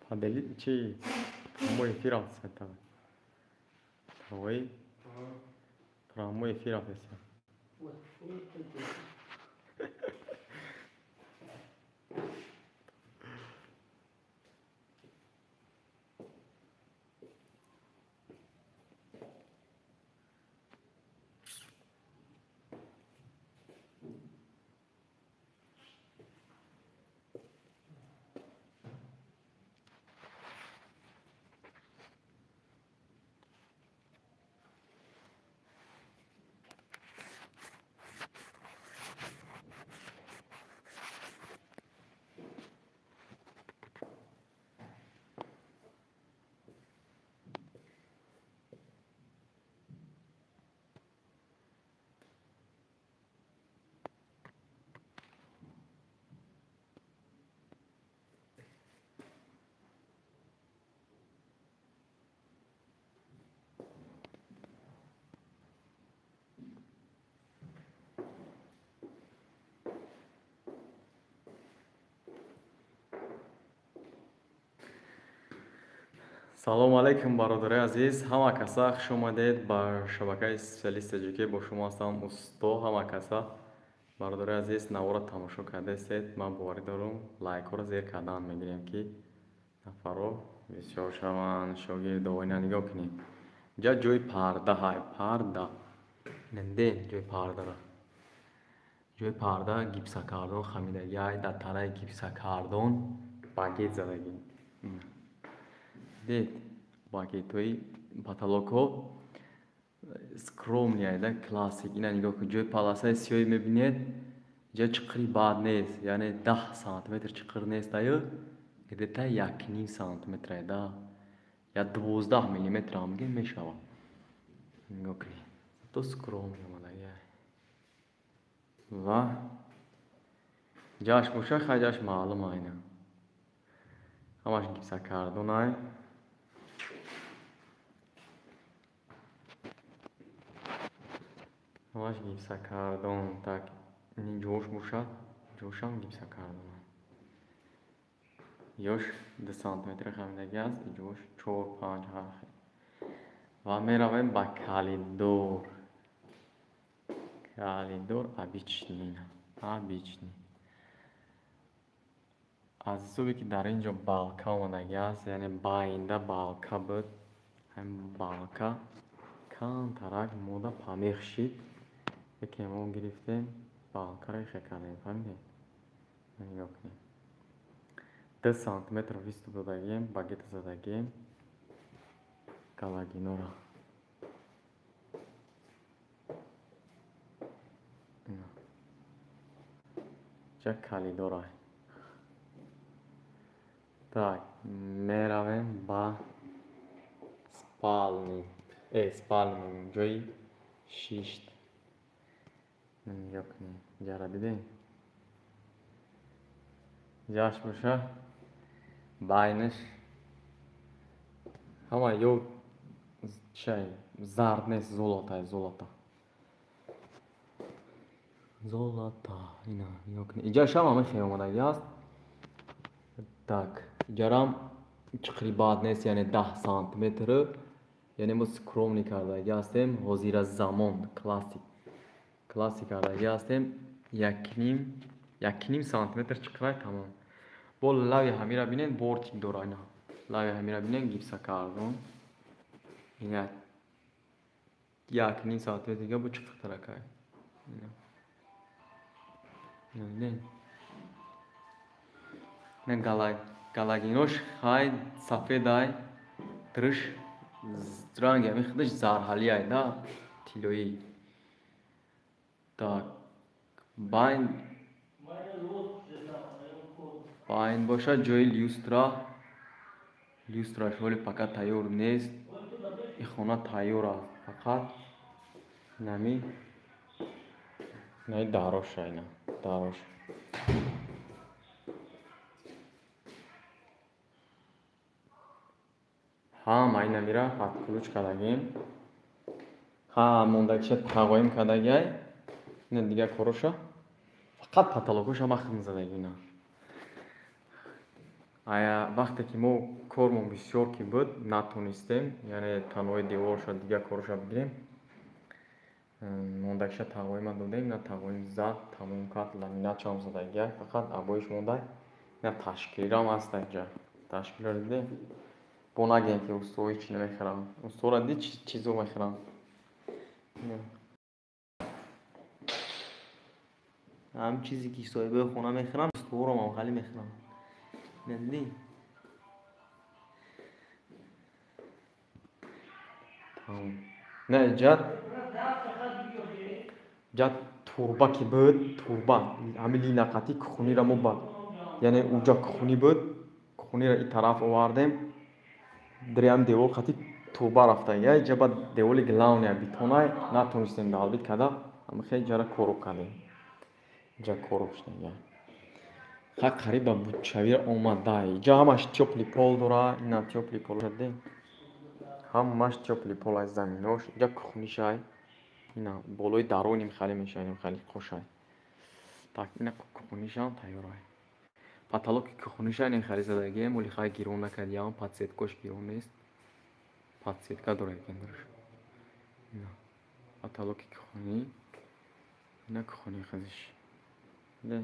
Поделить чи прямой эфир аст. Твой прямой эфир аст. Салом алейкум, бародарои азиз, ҳама каса хуш омадед ба шабакаи специалист таҷикӣ. Бо шумо ҳастам усто. Ҳама каса, бародарои азиз, навора тамошо кардастед, ман боварӣ дорам, лайкҳоро зер кардан мегирем, ки нафарро бисёр шаванд шогирдо. Ина нигоҳ кунед, инҷа ҷои парда ҳай, парда нде, ҷои пардара, ҷои парда гипсакардон хамидагӣ ҳай, дар танаи гипсакардон багет задагӣ. Дед багетҳои потолокҳо скромный айда, классик. Ина нигоҳ кун, ҷои паласаи сиёҳӣ мебинед, инҷа чиқири бад нест, яъне 10 сантиметр чиқир нест, аю где-то 1,5 сантиметр айда, я 12 миллиметр ҳам мегем мешавад. Нигоҳ кунед, то скромный омадагӣ. Ва ҷаш боша, хай ҷаш маълум, айна ҳамаш гипсакардонай, ҳамаш гипсакардон. Так, ини ҷош бошад, ҷошам гипсакардон, ёш 2 сантиметр хамидагӣ аст, ҷош чор, панҷ, ҳар хел. Ва меравем ба калидор. Калидор обычный, обычный. Аз ҳисобе ки дар ин ҷо балка омадагӣ аст, яъне байнда балка буд, ҳамин балка камтарак мода памех шид, яке мо гирифтем, балкаро ихе кардем, фаҳмидед? Нигоҳ кунед, 2 сантиметр выступ додагием, багета задагием, галагинора. Ҷа калидора. Так, меравем ба спальни, спальни мегӯем, ҷои шишт. Нигоҳ кунед, ҷара дидем, ҷаш боша, байнаш ҳама ё чай зард нест, золотай, золото, золото. Ина нигоҳ кунед, иҷашам ҳама хел омадагӣ аст. Так, иҷарам чиқири бад нест, яъне 10 сантиметр, яъне мо скромный кардагӣ ҳастем, ҳозира замон классик, классик кардагӣ ҳастем. 1,5 сантиметр чиқирай, тамом. Бо лави ҳамира бинед, бортик дора. Ина лави ҳамира бинед, гипсакардон, ина 1,5 сантиметр дига бо чиқиртаракай. Дидед, ина галагинош хай сафедай, триш ранги ҳамин худаш зарҳалиай да, тиллоӣ. Так, байн бошад ҷои люстра. Люстраш ҳоли пока тайёр нест. Ин хона тайёр аст, фақат нами наи дароша, ина дарош. Ҳама ина мира под ключ кардагем, ҳа, мондагиша тағоим кардагиай. Ина дигар короша, фақат потолокоша махм задаги. Ина Ая вақте ки мо кормон бисёр ки буд, натонистем, яъне танои деворша, дигар корша бигирем. Мондагиша тағоима додем, на тағоим зад, тамом кард, ламинатшам задагия, фақат обоиш монда. На ташкилам ҳаст инҷа. Ташкилро дидем. Бо нагем ки усто ҳеч намехӯрам. Устора дид, чизо мехӯрам. Ҳам чизе ки соҳибои хона мехӯрам, устоҳоро ҳам хали мехӯрам. Надидӣ? Тамом. На иҷа ҷа турба ки буд, турба ҳамин линақати кухниро мо ба, яъне уҷа кухни буд, кухниро и тараф овардем, дари ҳам девор қати турба рафта. Я иҷа ба деволи главная бетонай натонистем далбит карда, ҳамихел иҷара короб кардем. Иҷа короб шуда. Ха қариб ба бутчавира омада. Иҷа ҳамаш тёплый пол дора, ина тёплый пол дидем. Ҳамаш тёплый пол аз заминош. Иҷа кухнишай. Ина болои даро ним хали мешавад, ним хали қошай. Так, ина кухнишам тайёрай. Потолоки кухниша ним хали задагием, оли хай гирон накардиям, подсветкош гирон нест. Подсветка дора екендурш. Ина потолоки кухни. Ина кухни хазиш. Де.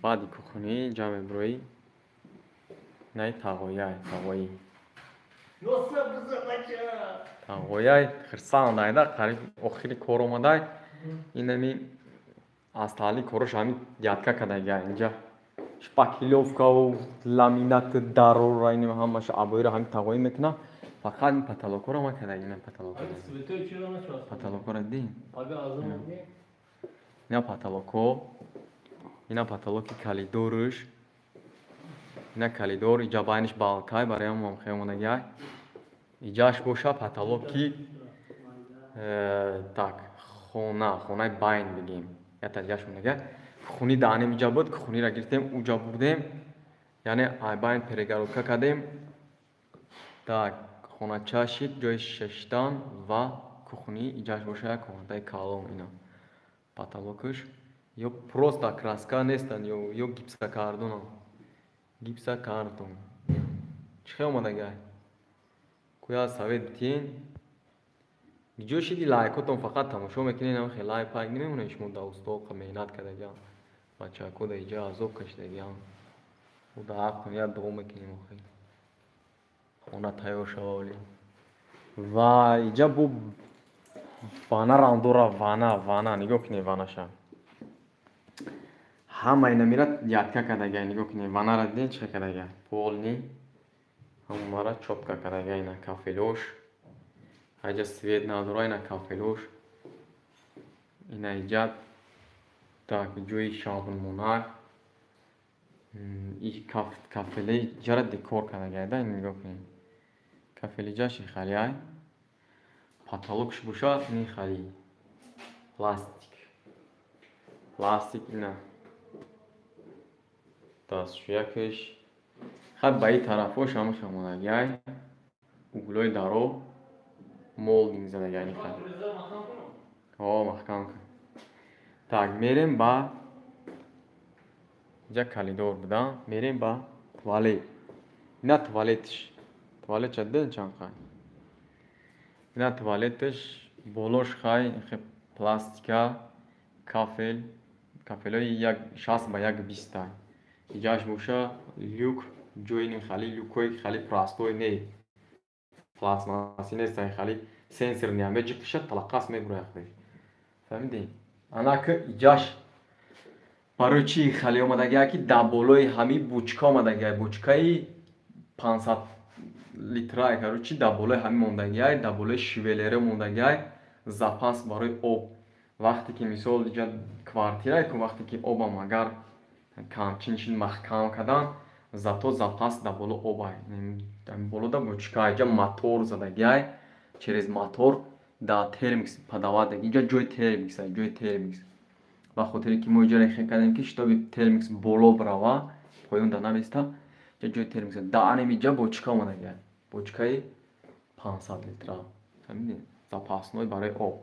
Баъди кухни ҷа меброи. Инаи тағояй, тағоӣ. Тағояй хирсанд айда, қариб охири кор омадай. Инами аз таҳлили корош ҳамин ядка кардагия инҷа. Шпаклёвкаву ламинати дарора инам ҳамаша обоиро ҳамин тағоӣ мекунам. Фақат ин потолокҳоро ма кардаги, ина потолокҳоро. Потолокҳоро дидӣ? Ина потолокҳо, ина потолоки калидорш, ина калидор, иҷа байниш балкай, барои ҳам хел омадагиай. Иҷаш боша потолоки так, хона, хонаи байн бигем. Ята дигааш мондагиай. Кухни даанем иҷа буд, кухниро гирифтем, уҷа бурдем. Яъне ай байн перегородка кардем. Так, хонача шид, ҷои шиштан ва кухни, иҷаш боша як комнатаи калон ина. Потолокаш ё просто краска нестанд, ё гипсокартонам. Гипсокартон. Чӣ хел омадагиай? Куя совет битин? Ҷо шиди лайкотон фақат тамошо мекунед, ам хел лайк пайк намемонед шумо да усто меҳнат кардагиам. Бачако да иҷа азоб кашидагиам. Ӯ да ҳаққон як дуо мекунем охир. Хона тайёр шава оли. Ва иҷа бо ванарам дора, вана, вана, нигоҳ кунед ванаша. Ҳама ина мира ядка кардагиай, нигоҳ кунед ванара дидед чӣ кардагиай? Полни ҳамара чётка кардагиай, ина кафелош. Аҷа свет надора, ина кафелош. Ина иҷа так ҷои шампунмонак. И кафеле иҷара декор кардагиай, да, нигоҳ кунед. Кафелиҷаш халиай. Потолокш боша ин хали. Пластик. Пластик ина. Дастшӯякаш. Хай ба ин тарафош ҳамаша омадагиай. Углои даро молдинг задагиай ин хали. О, маҳкам кун. Так, мерем ба инҷа калидор буда, мерем ба туалет. Ина туалетш. Туалетша дидед чанд хай? Ина туалетш болош хай пластика, кафел, кафелои як 60 ба 1,20. Иҷаш боша люк, ҷои ним хали люкои хали простой не. Пластмасси нест, хали сенсорный ам меҷиқиша талаққас мебурояд худаш. Фаҳмидӣ? Анаки иҷаш барои чӣ хали омадагиа ки дар болои ҳамин бучка омадагиа, бучкаи 500 литрай, короче, дар болои ҳамин мондагиай, дар болои шивелере мондагиай, запас барои об. Вақте ки мисол иҷа квартирае ку, вақте ки обам агар камчин шид маҳкам кардан, зато запас дар боло обай. Боло да бучка, иҷа мотор задагиай, через мотор да термикс подавать, иҷа ҷои термикс, ҷои термикс. Ба хотире ки мо иҷа рехе кардем ки шитоби термикс боло брава, поён да нависта, иҷа ҷои термикс. Даанем иҷа бочка омадагиай. Бочкаи 500 литра. Фаҳмидед? Запасной барои об.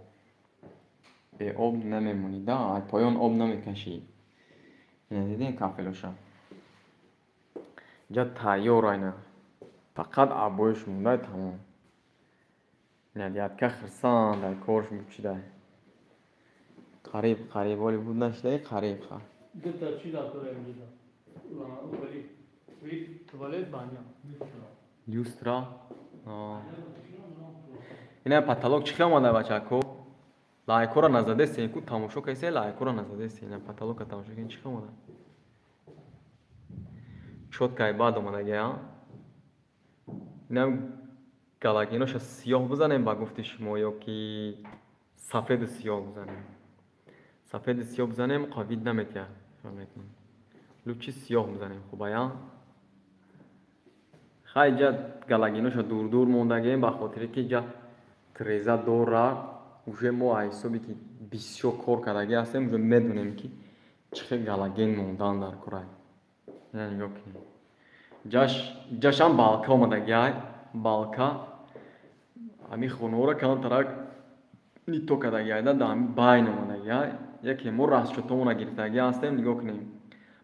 Бе об намемонӣ, да, поён об намекашӣ. Ина дидед кафелоша. Ҷа тайёр айна. Фақат обоиш мондай тамом. Ина дядка хирсанд, корш мучидай. Қариб, қариб, оли буд нашидай, қариб. Дета чи да корем дида. Вали. Туалет баня. Люстра. Ина потолок чӣ хел омада бачако? Лайкора назадесен ку тамошо кайсе лайкора назадесен. Ина потолока тамошо кин чӣ хел омада? Чоткай бад омадага. Инам галагиноша сиёҳ бизанем ба гуфти шумо ё ки сафеду сиёҳ бизанем? Сафеду сиёҳ бизанем қавид наметия. Лучи сиёҳ бизанем хубая. Хай ҷа галагиноша дур-дур мондагем ба хотире ки ҷа треза дора. Уже мо аз ҳисоби ки бисёр кор кардагӣ ҳастем, уже медонем ки чӣ хел галаген мондан дар кора. Ина нигоҳ кунем. Ҷашам балка омадагиай, балка ҳамин хонаҳоро камтарак нито кардагиай, да ҳамин байн омадагиай. Яке мо расчотомона гирифтагӣ ҳастем, нигоҳ кунем.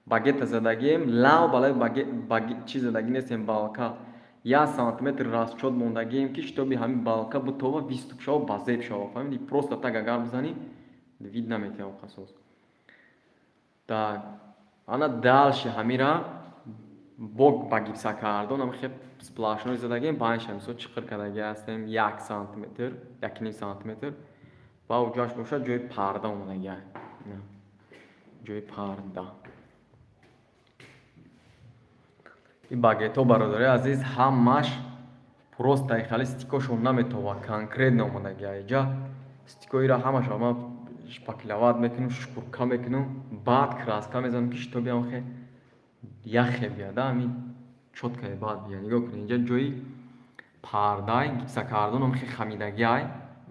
Багета задагием, лав балаи багет чи задагӣ нестем, балка. 1 сантиметр расчот мондагием ки шитоби ҳамин балка бутова виступ шава, базеб шава. Фаҳмидӣ? Просто так агар бизанӣ, вид наметиҳад қасос. Так, ана дальше ҳамира бо ба гипсакардон ҳам хел сплошной задагием, байнша мисол чиқир кардагӣ ҳастем 1 сантиметр, 1,5 сантиметр ва уҷош бошад ҷои парда омадагиай. Ҷои парда. Ин багетҳо бародари азиз ҳамаш просто хали стикошон наметова, конкретно омадагиай. Ҷа стикоира ҳамаша ман шпакляват мекунам, шкурка мекунам, баъд краска мезанам ки шитоби ҳам хе яхе бияда, ҳамин чоткае баъд бия. Нигоҳ кунед, инҷа ҷои пардай гипсакардон ҳам хе хамидагиай,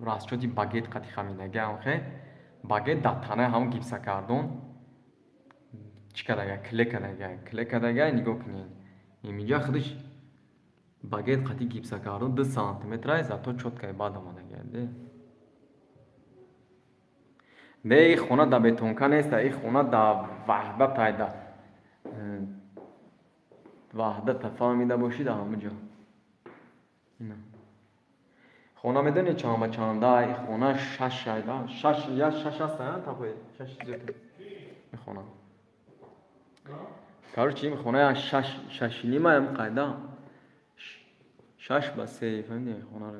расчоти багет қати хамидагиай ҳам хе багет дар танаи ҳамон гипсакардон чӣ кардагиай, кле кардагиай, кле кардагиай. Нигоҳ кунед, инҷа худаш багет қати гипсакардон 2 сантиметрай, зато чоткае баъд омадагиай. Не, ин хона да бетонка нест, ин хона да ваҳдат да ваҳдат фаҳмида бошӣ дар ҳама ҷо. Хона медонӣ чанд ба чанда? Ин хона 6 айда, 6 я 6 аст, тапои 6 зиёд. Ин хона. Короче, ин хона 6 6.5 ам қайда. 6 ба 3, фаҳмидӣ хонаро?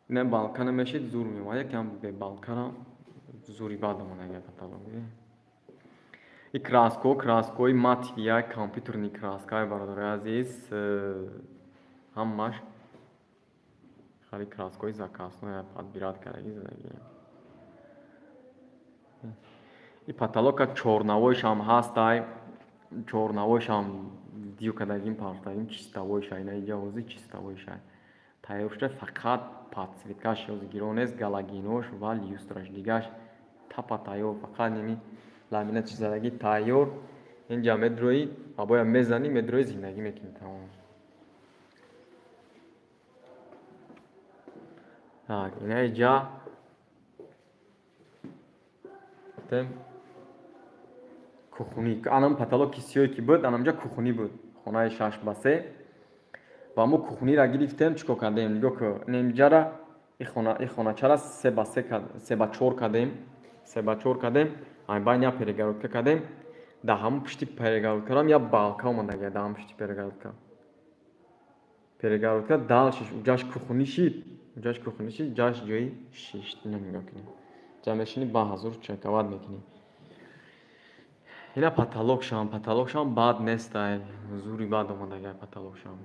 Не балка намешид, зур меомад, якам бе балкара зури бад омад агар потолок. И краско, краскои матвия, компютерни краскаи бародари азиз, ҳамаш хали краскои заказной подбират кардаги задаги. И потолока чорнавоишам ҳастай, чорнавоишам дию кардагим, партагим, чистовоиша, ина иҷа ҳозир чистовоиша. Тайёр шуда фақат подсветкаш ҳозир гиро нест, галогенош ва люстраш дигаш тапа тайёр, фақат ними ламинат чизадаги тайёр. Инҷа медроӣ, абоя мезанӣ, медроӣ зиндагӣ мекунӣ тамом. Так, ина иҷа гуфтем кухни. Анам потолоки сиёҳе ки буд, анамҷа кухни буд. Хонаи 6 ба 3. Ва мо кухниро гирифтем, чӣ кор кардем? Нигоҳ кун, инҷара ин хоначара 3 ба 3 ба 4 кардем, 3 ба 4 кардем. Ай байн я перегородка кардем. Дар ҳамон пушти перегородкарам я балка омадагия, дар ҳамон пушти перегородка. Перегородка дальше уҷаш кухни шид, уҷаш кухни шид, ҷаш ҷои шишт. Ина нигоҳ кунед. Ҷа мешинӣ ба ҳазур чакават мекунӣ. Ина потолокшам, потолокшам бад нестай, зури бад омадагия потолокшам.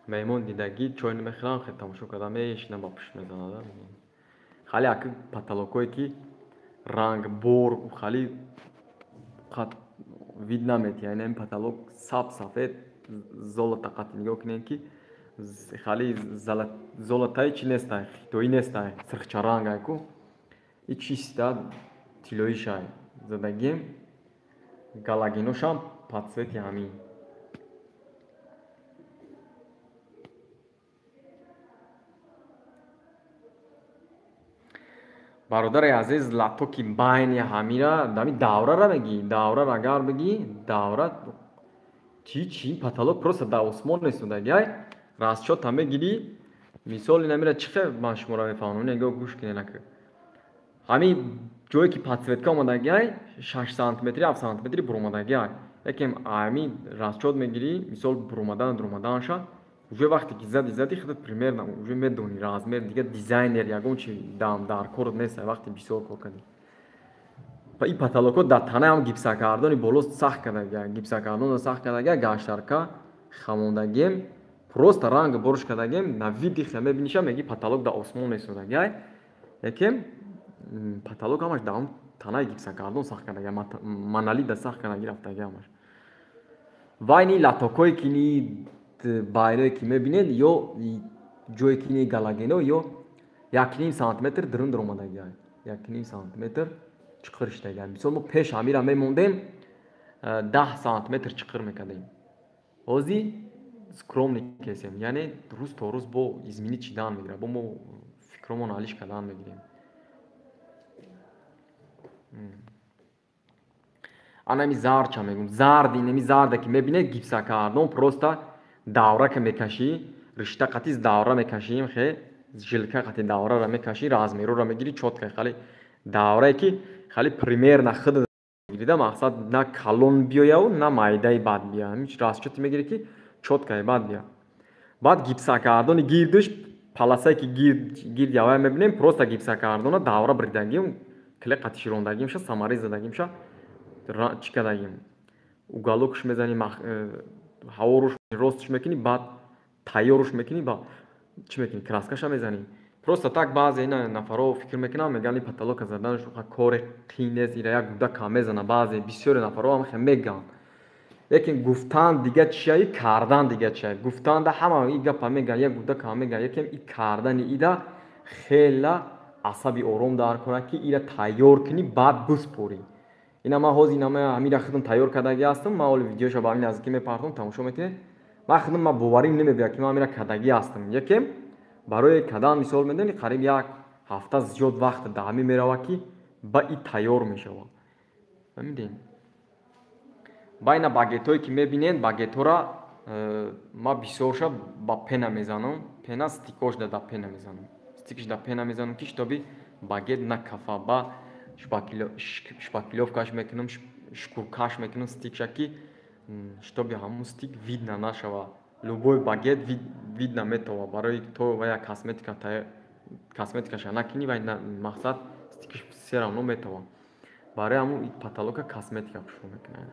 Меҳмон дидагӣ чой намехӯрам, хел тамошо карда мешинам ба пушт мезанада. Хали аки потолокое ки рангбор хали қат вид наметиҳад. Ин потолок саб сафед золота қат нигоҳ кунед ки хали золотаи чи нестай, хитоӣ нестай, сирхчарангай ку. И чиста тиллоишай задагим, галагиношам под цвети ҳамин. Бародари азиз, латоки байни ҳамира дами даврара мегӣ, даврара агар бигӣ, давра чи потолок просто дар осмон нестодагиай, расчёта мегирӣ. Мисол инамира чӣ хел ман шуморо мефаҳмонам, нигоҳ гӯш кунед ака. Ҳамин ҷое ки подсветка омадагиай, 6 сантиметри, 7 сантиметри буромадагиай. Лекин ҳамин расчёт мегирӣ, мисол буромадан дуромаданша, уже вақте ки зади худат примерно уже медонӣ размер, дига дизайнер ягон чи дар корот нест, вақте бисёр кор кардӣ. Ва ин потолокҳо дар танаи ҳам гипсакардони боло сахт кардагиай, гипсакардонро сахт кардагиай, гаштарка хамондагием, просто ранг боруш кардагием, на види хе мебиниша, мегӣ потолок дар осмон месодагиай. Лекин потолок ҳамаш дар ҳам танаи гипсакардон сахт кардагиай, монолит да сахт кардаги рафтагиай ҳамаш. Ва ини латокҳое ки ини байрое ки мебинед, ё ҷое ки ини галогено, ё 1,5 сантиметр дурун дуромадагиай, 1,5 сантиметр чиқир шудагиай. Мисол мо пеш ҳамира мемондем, 10 сантиметр чиқир мекардем. Ҳозир скромный кесем, яъне рӯз то рӯз бо изменить шидан мегирад, бо мо фикромон алиш кардан мегирем. Анами зардча мегӯм, зард инами зарде ки мебинед, гипсакардон просто давра ки мекашӣ, ришта қатис давра мекашим, хе жилка қати даврара мекашӣ, размерора мегирӣ чётко, хали даврае ки хали примерно худ мегирида, мақсад на калон биёяв, на майдаи бад бия, ҳамин расчёте мегирӣ ки чёткаи бад бия. Баъд гипсакардони гирдиш, паласае ки гирд явая мебинем, просто гипсакардона давра бридагим, кле қати широндагимша, самарез задагимша, чӣ кардагим, уголокш мезанӣ, ҳаворуш ростш мекунӣ, баъд тайёруш мекунӣ, ба чӣ мекунӣ, краскаша мезанӣ. Просто так баъзе ина нафарҳо фикр мекунанд, мегӯянд ин потолока заданаш кори қин нест, ира як гуда кам мезана. Баъзе бисёре нафарҳо ҳам хел мегӯянд, лекин гуфтан дига чия, кардан дига чия. Гуфтанда ҳама ин гапа мегӯянд, як гуда кам мегӯянд, лекин ин кардани ида хела асаби ором дар кора ки ира тайёр кунӣ, баъд биспорӣ. Ина ман ҳозир ина ман ҳамира худам тайёр кардагӣ ҳастам, ман ҳоли видеоша ба ҳамин наздикӣ мепартом, тамошо мекунед. Ман худам ман боварим намебиёд ки ман ҳамира кардагӣ ҳастам. Якем барои кардан мисол медонӣ, қариб як ҳафта зиёд вақт дар ҳамин меравад ки ба и тайёр мешавад. Фаҳмидем? Ба ина багетҳое ки мебинед, багетҳоро ман бисёрша ба пена мезанам, пена стикош да пена мезанам. Стикш да пена мезанам ки шитоби багет накафа, ба шпаклёвкаш мекунам, шкуркаш мекунам стикша ки шитоби ҳамун стик видно нашава. Любой багет видно метова, барои то ва як косметикаша накунӣ, вай мақсад стикш все равно метова. Барои ҳамун потолока косметика хушро мекунад.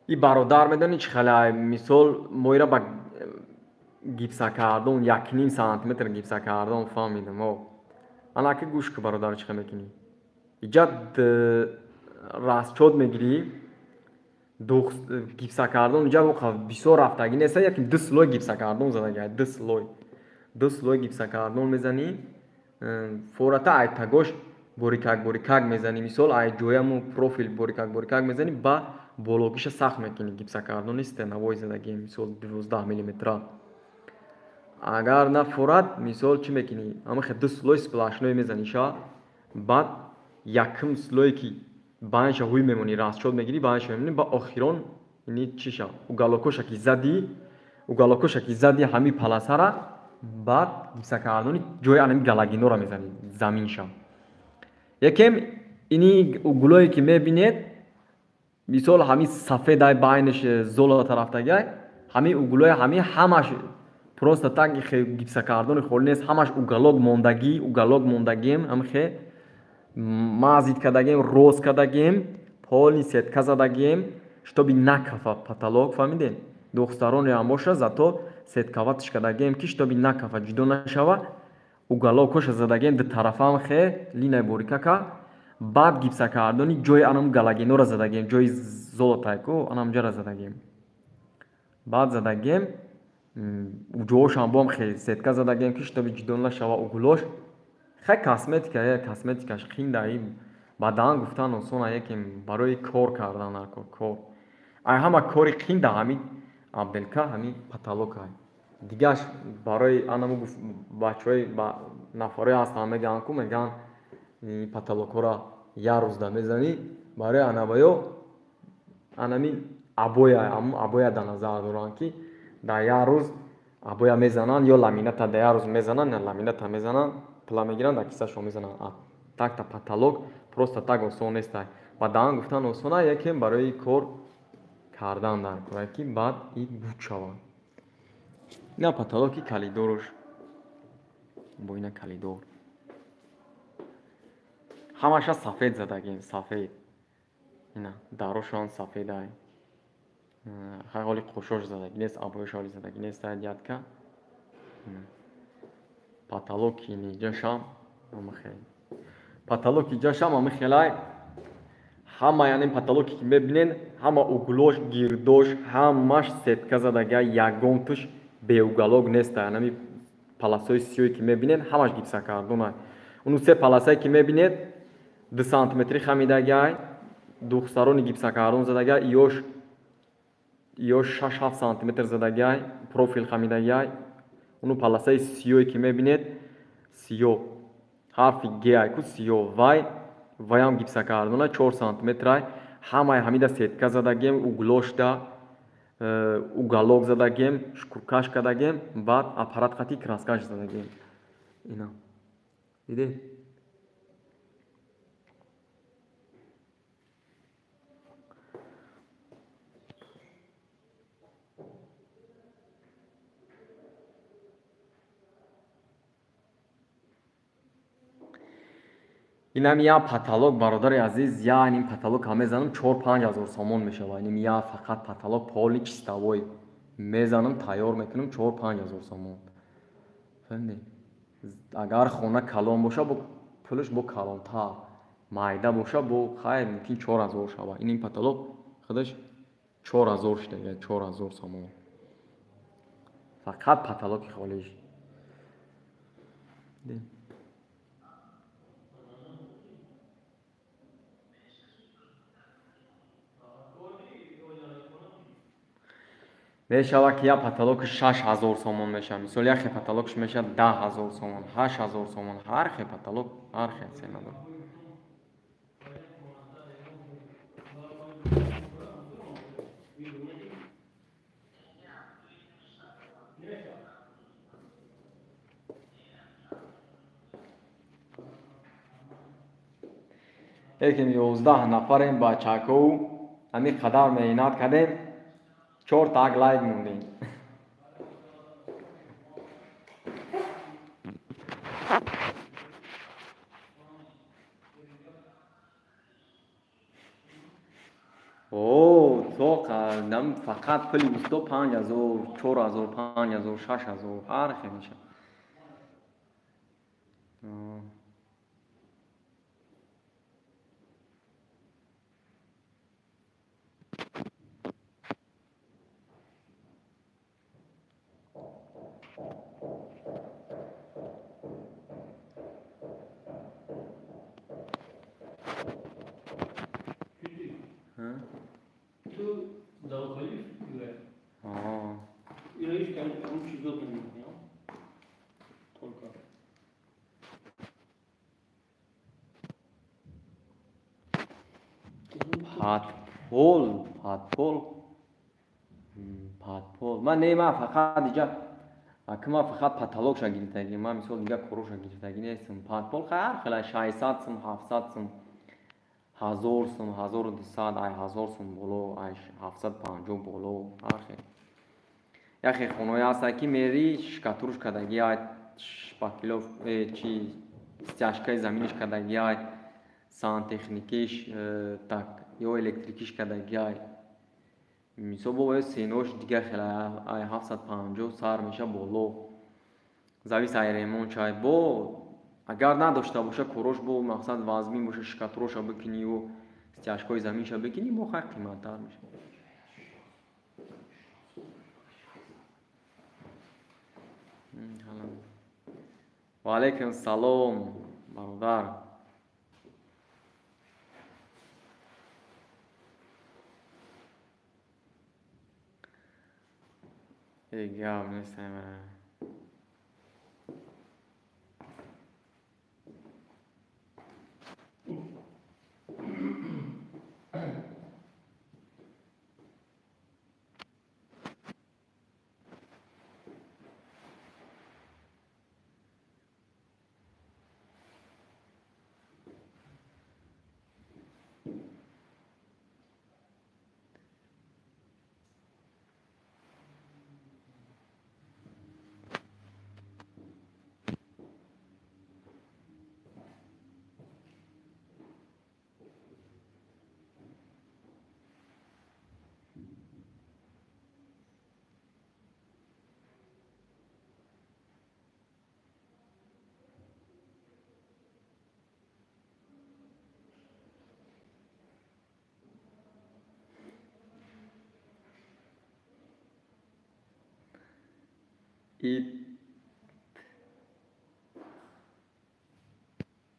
И бародар медонӣ чӣ хеле, мисол мо ира ба гипсакардон 1,5 сантиметр гипсакардон фаҳмидам. Ана ки гӯш ку бародар, чӣ хел мекунӣ? Иҷа расчёт мегирӣ, гипсакардон иҷа бисёр рафтагӣ нест, яким 2 слой гипсакардон задагӣ, 2 слой. 2 слой гипсакардон мезанӣ, фората ай тагош борикак борикак мезанӣ, мисол ай ҷояму профил борикак борикак мезанӣ, ба бологиша сахт мекунӣ гипсакардони стеновой задагӣ, мисол 12 миллиметра. Агар нафорат, мисол чӣ мекунӣ? Ҳамахе 2 слой сплошной мезаниша, баъд якум слое ки байнша ҳуй мемонӣ, расчёт мегирӣ, байнша мемонӣ, ба охирон ини чиша, уголокоша ки задӣ, уголокоша ки задӣ ҳамин паласара, баъд гипсакардони ҷои анами галогинора мезанӣ, заминша. Якем ини углое ки мебинед, мисол ҳамин сафедай байнаш золото рафтагиай, ҳамин углои ҳамин ҳамаш просто так гипсакардони холӣ нест, ҳамаш уголок мондагӣ, уголок мондагием, ҳамхе мазид кардагием, рост кардагием, полни сетка задагием, шитоби накафа потолок, фаҳмидем? Духтароне ҳам боша, зато сеткаватиш кардагием ки шитоби накафа ҷудо нашава, уголокоша задагием ду тарафам хе линаи борикака, баъд гипсакардони ҷои анам галогенора задагием, ҷои золотайку анамҷара задагием. Баъд задагием ҷоошам бом хе сетка задагием ки шитоби ҷудо нашава углош. Хай косметика, косметикаш қинда, ба даҳан гуфтан осон, якем барои кор кардан кор. Ай ҳама кори қинда ҳамин Отделка ҳамин потолок ай. Дигаш барои анаму бачаҳои нафарое ҳастанд мегӯянд ку мегӯянд потолокҳоро як рӯзда мезанӣ, барои анаваё анами обоя, ҳамун обоя дар назар доранд ки дар як рӯз обоя мезананд ё ламината дар як рӯз мезананд, ё ламината мезананд, пула мегиранд, дар кисашон мезананд. Так-та потолок просто так осон нестай. Ба даҳан гуфтан осон ай, якем барои кор кардан дар кора ки баъд и буд шавад. Ина потолоки калидорш. Бо ина калидор. Ҳамаша сафед задагем, сафед. Ина дарошон сафед ай. Ҳоли қошош задаги нест, обоёш ҳоли задаги нест ай дядка. Потолоки ниҷашам ҳама хел. Потолоки ҷашам ҳама хелай. Ҳама яъне потолоке ки мебинен, ҳама углош, гирдош, ҳамаш сетка задага, ягон туш беуголок нест. Янами полосаи сиёе ки мебинед, ҳамаш гипсокартон. Уну се полосае ки мебинед, 2 сантиметри хамидагай, духсарони гипсокартон задагай, ёш 6-7 сантиметр задагай, профил хамидагай. Уну полосаи сиёе ки мебинед, сиё, ҳарфи Г ай ку сиё, вай ваям гипсокартона 4 сантиметрай. Ҳамаи ҳамида сетка задагем, углошда уголок задагем, шкуркаш кардагем, баъд аппарат қати краскаш задагем. Ина дидед? Инам я потолок, бародари азиз, я ин потолок ҳам мезанам 4-5 ҳазор сомон мешавад. Инам я фақат потолок полный чистовой мезанам, тайёр мекунам 4-5 ҳазор сомон. Фаҳмидед? Агар хона калон боша, бо пулаш бо калонтар, майда боша, бо хайр мумкин 4 ҳазор шавад. Ин потолок худаш 4 ҳазор шудага, 4 ҳазор сомон. Фақат потолоки холиш. Мешавад ки як потолок 6 ҳазор сомон мешавад. Мисол як хел потолокш мешавад 10 ҳазор сомон, 8 ҳазор сомон, ҳар хел потолок ҳар хел цена дорад. Лекин 11 нафарем бачаку, ҳамин қадар меҳнат кардем, 4 так лайк мондем. О, то нам фақат пули усто 5 ҳазор, 4 ҳазор, 5 ҳазор, 6 ҳазор ҳар хел мешавад. Подпол, подпол, подпол. Ман не, ман фақат дига, аки ман фақат потолокша гирифтагӣ, ман мисол дига короша гирифтагӣ нестам. Подпол ҳар хела 600 сум, 700 сум, 1000 сум, 1200, ай 1000 сум боло, ай 750 боло, ҳар хел. Яхе хонаҳое ҳастанд ки мери шкатуруш кардагӣ, ай шпаклёв, чи стяжкаи заминиш кардагӣ, ай сантехникиш, так ё электрикиш кардагӣ. Мисол бо сенош дигар хела ай 750 сар меша боло. Завис ай ремонт чай бо агар надошта боша корош бо мақсад вазмин боша шкатуроша бикунӣ ё стяжкаи заминша бикунӣ, бо хай қиматтар меша. Ва алайкум салом бародар. Гап нест.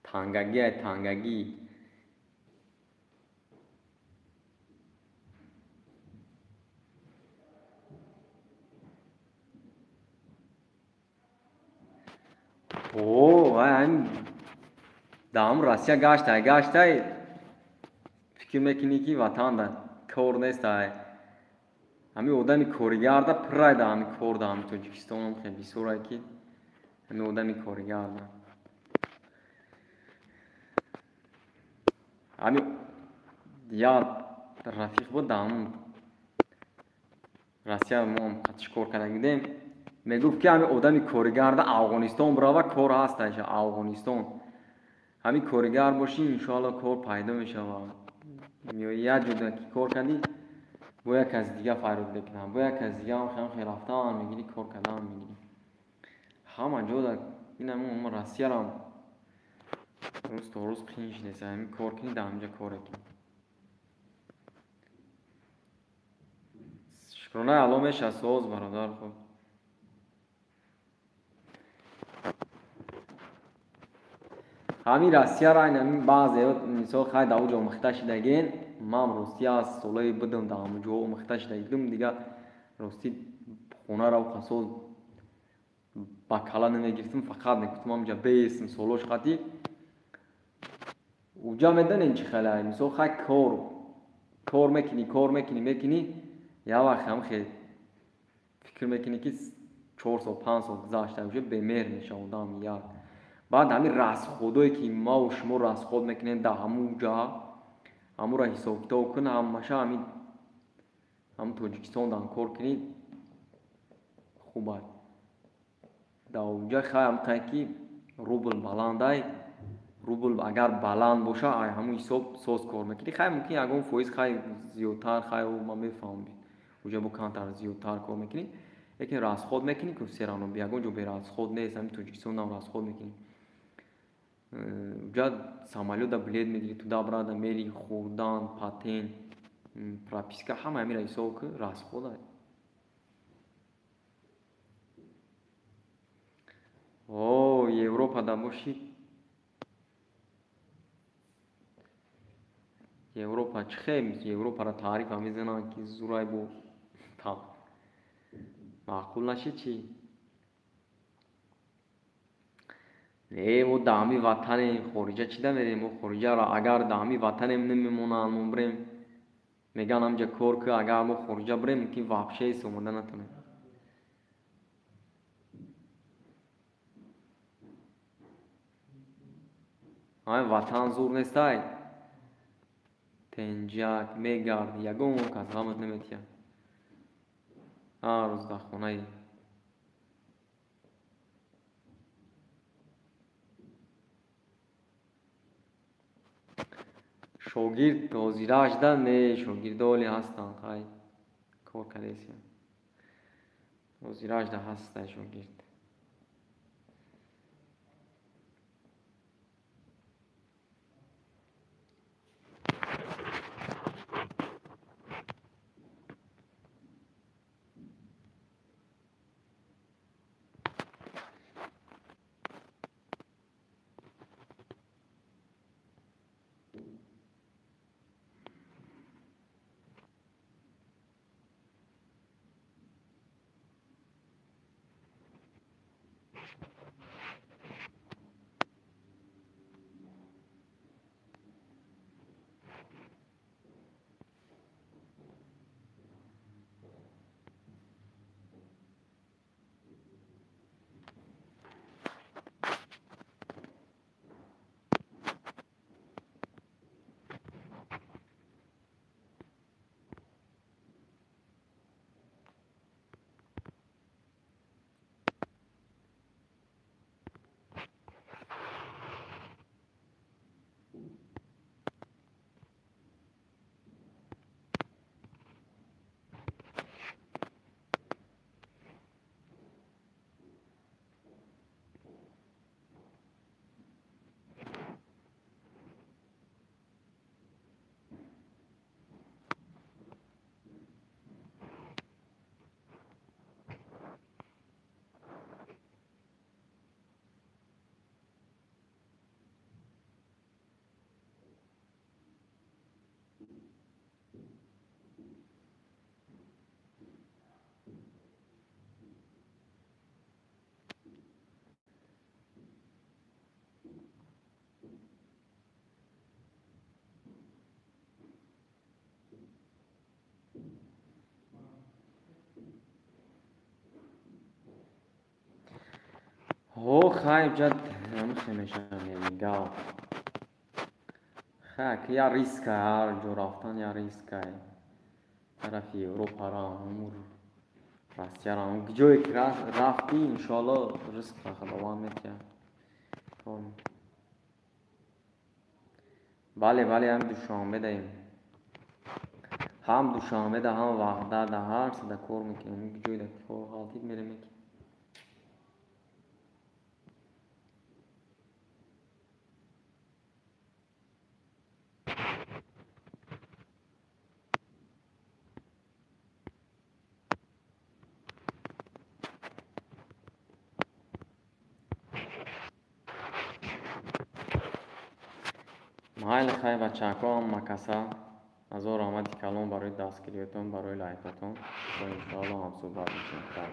Тангагӣ ай тангагӣ. О, ай ҳамин дар ҳамун Россия гаштай гаштай фикр мекунӣ ки ватанда кор нестай. Ҳамин одами коригарда пуррай дар ҳамин кор дар ҳамин Тоҷикистонам хеле бисёрай ки ҳамин одами коригарда. Ҳамин як рафиқ буд дар ҳамун Россия мо чӣ кор карда будем, мегуфт ки ҳамин одами коригарда Афғонистон бирава кор ҳаст айша Афғонистон. Ҳамин коригар бошӣ иншоалло кор пайдо мешавад. Як ҷода ки кор кардӣ бо як кас дига фарёд мекунанд, бо як кас дига хел рафтан мегирӣ, кор кардан мегирӣ. Ҳама ҷода ин ҳамин Россиярам рӯз то рӯз қиин шудааст. Ҳамин кор кунӣ дар ҳаминҷа коре кунӣ. Шукронаи Алло мешавад соз бародар хуб. Ҳамин Россияро айн ҳамин баъзе мисол хай дар он ҷо омӯхта шудагин, ман Русия солҳои будам дар ҳамон ҷо омӯхта шудагидум, дига ростӣ хонаро қасоз ба кала намегирифтам, фақат мегуфтам ҳаминҷа беистм солҳош қатӣ. Уҷа медонем чӣ хеле, мисол хай кор мекунӣ, кор мекунӣ, мекунӣ, як вақт ҳам хел фикр мекунӣ ки 4 сол 5 сол гузашта, уже бемеҳр мешавад одам як. Баъд ҳамин расходое ки маву шумо расход мекунем дар ҳамун ҷа, ҳамонро ҳисобкитоб кун, ҳамаша ҳамин ҳамун Тоҷикистон дан кор кунӣ хуб аст. Дар онҷа хай ҳамқай ки рубл баландай, рубл агар баланд боша, ай ҳамун ҳисоб соз кор мекунӣ. Хай мумкин ягон фоиз хай зиёдтар, хай ман мефаҳмам, уҷа бо камтар зиёдтар кор мекунӣ, лекин расход мекунӣ ку всё равно ягон ҷо берасход нест, ҳамин Тоҷикистонам расход мекунӣ. Уҷа самолётда билет мегирӣ, туда брада мери, хӯрдан, патент, прописка, ҳама ҳаминро ҳисоб кун, расход аст. О, Европада бошӣ, Европа чӣ хел Европаро таърифа мезананд ки зурай бо маъқул нашид чӣ? Не, мо дар ҳамин ватанем, хориҷа чӣ да мерем? Мо хориҷаро агар дар ҳамин ватанем намемонанд, мо бирем, мегӯянд ҳаминҷа кор кун, агар мо хориҷа бирем, мумкин вообще омода натонем. Ҳамин ватан зур нестай, тенҷак мегарди, ягон кас ғамат наметиҳад. Ҳар рӯз дар хонаи шогирд ҳозира шуда, не, шогирдо ҳоле ҳастанд, хай кор кардесиям. Ҳозира шуда ҳастай шогирд. Бо хай ҷад ҳамихе мешавад нелегал. Хай ки я риска, ҳар ҷо рафтан я риска. Тарафи Европара, Амур, Россияра, ҷое ки рафтӣ, иншоалло ризқро Худованд метиҳад. Бале, бале, ҳам Душанбе даем. Ҳам Душанбеда, ҳам Ваҳдада, ҳар сада кор мекунем. Ҷойда кор ғалтид мерем мекунем. Майли, хай, бачаҳако, ҳама каса ҳазор раҳмати калон барои дастгириятон, барои лайкатон. То иншоалло ҳамсӯҳбат мешавем. Хай.